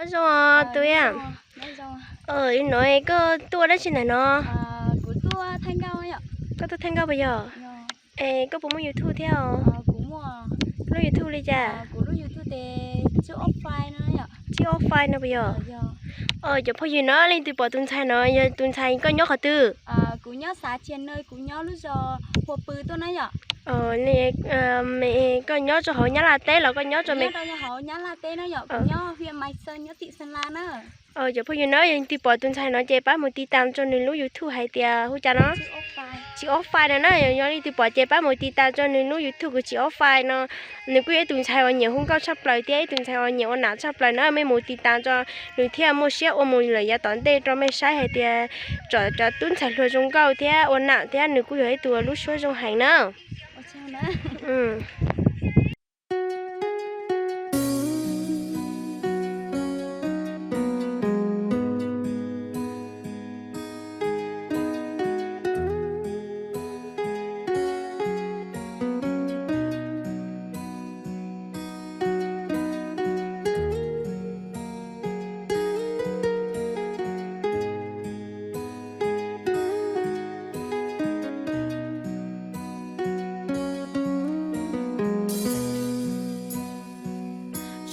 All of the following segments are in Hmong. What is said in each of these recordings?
Nyob zoo os Tub Yaj. Li no koj tuaj ua dab tsi ntawm no? Koj tuaj thaij nkauj puas yog? Es koj puas muaj YouTube thiab os? Lub YouTube li cas? Tsib Ob Fai no puas yog? Cov phooj ywg na, leej twg pom tus ntxhais no yog tus ntxhais koj nyob qhov twg? Koj nyob rau hauv Nyab Laj teb los koj nyob rau Cov phooj ywg na, yog leej twg pom tus ntxhais no ces pab mus tiv tas rau nws lub YouTube hais tias hu cas no? Tsib Ob Fai no na. Yog leej twg pom ces pab mus tiv tas rau nws lub YouTube kuv Tsib Ob Fai no. Nws kuj yog ib tus ntxhais uas nyiam hu nkauj tshaj plaws thiab ib tus ntxhais uas nyiam ua nam tshaj plaws na. Mej mus tiv tas rau nws thiaj muaj siab ua mus lawm yav tom ntej rau mej saib hais tias cov tub ntxhais hluas zoo nkauj thiab ua nam thiab nws kuj yog ib tug lub suab zoo heev na.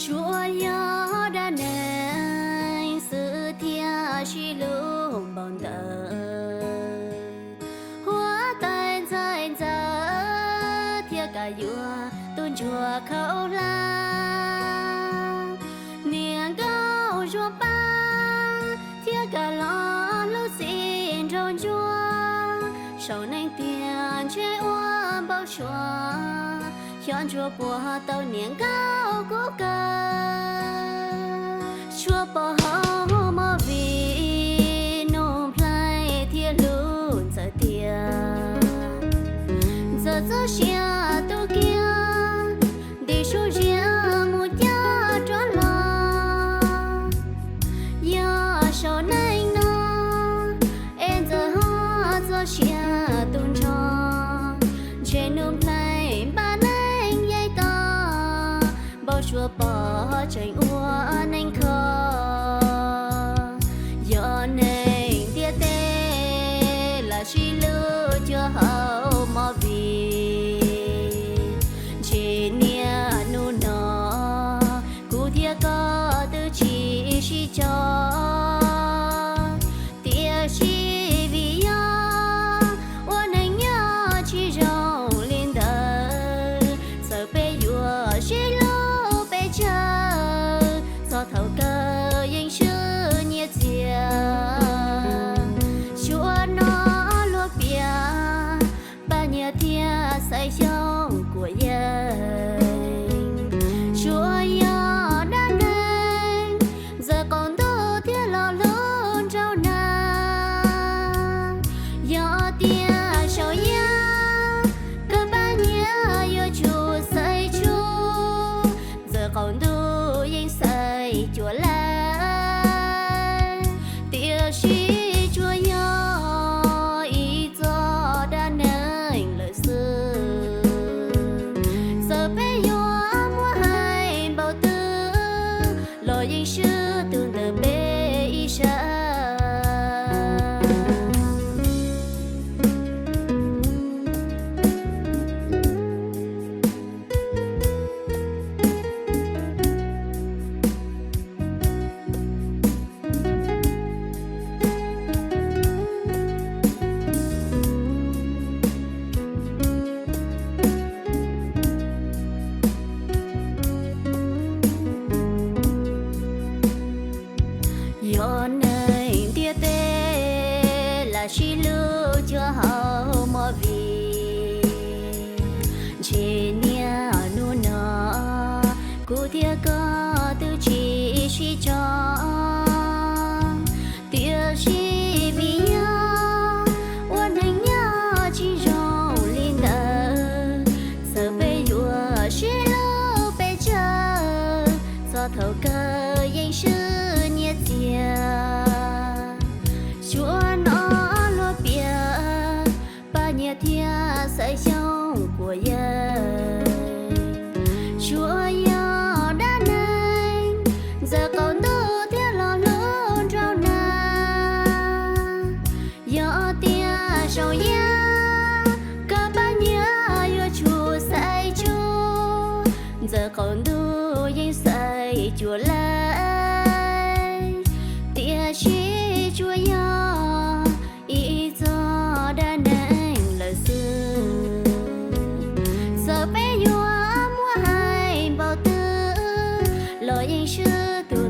Tsuas yog dab neeg xwb thiaj sib hlub npaum ntawd. Huab tais ntxhais ntxawm thiaj kam yuav tus ntsuag khaub hlab. Niam nkauj zuag pab thiaj kam los hlub txij nraug ntsuag. Saum neeg tiag ntshe ua npau suav, xyov ntsuag puas tau niam nkauj kub kaw. Tshuav pom hauv movie Nuj Nplhaib thiab hlub Ntxawm tiag. Ntxawm txoj sia tu kiag, ntim su zias mus coj rov los. Yog saum neej no es Ntxawm ho txoj sia tu nrho, ntshe Nuj Nplhaib npaj neej yaig to, npau suav pom tseem ua neej kho. Yog neeg ntiaj teb lam sib hlub cuag hauv movie, ntshe niaj hnub no kuv thiab koj twb tsis sib tso. Tiam sis vim yog ua neeg nyob tsis zoo li ntawd, txawm peb yuav sib hlub pes tsawg, txog thaum kawg yeej swb nyiaj txiag. Suab no luag piav, paj nyiaj thiab xaiv xyoob kuam yeej. Suab yog dab neeg, Ntxawm qaum ntuj thiaj los hlub nraug nag. Yog tias saum yaj, kawg paj nyiaj yuav tsum xaiv tshub, Ntxawm qaum ntuj yeej xaiv cuam lawm. Tiam sis tsuas yog ib txoj dab neeg lawm xwb. Txawm peb yuav muab hais npaum twg los yeej swb tus ntawm peb ib sab. Yog neeg ntiaj teb lam sib hlub cuag hauv movie, ntshe niaj hnub no kuv thiab koj twb tsis sib tso. Tiam sis vim yog ua neeg nyob tsis zoo li ntawd, txawm peb yuav sib hlub pes tsawg, txog thaum kawg yeej swb nyiaj txiag. Suab no luag piav, Yeej swb tus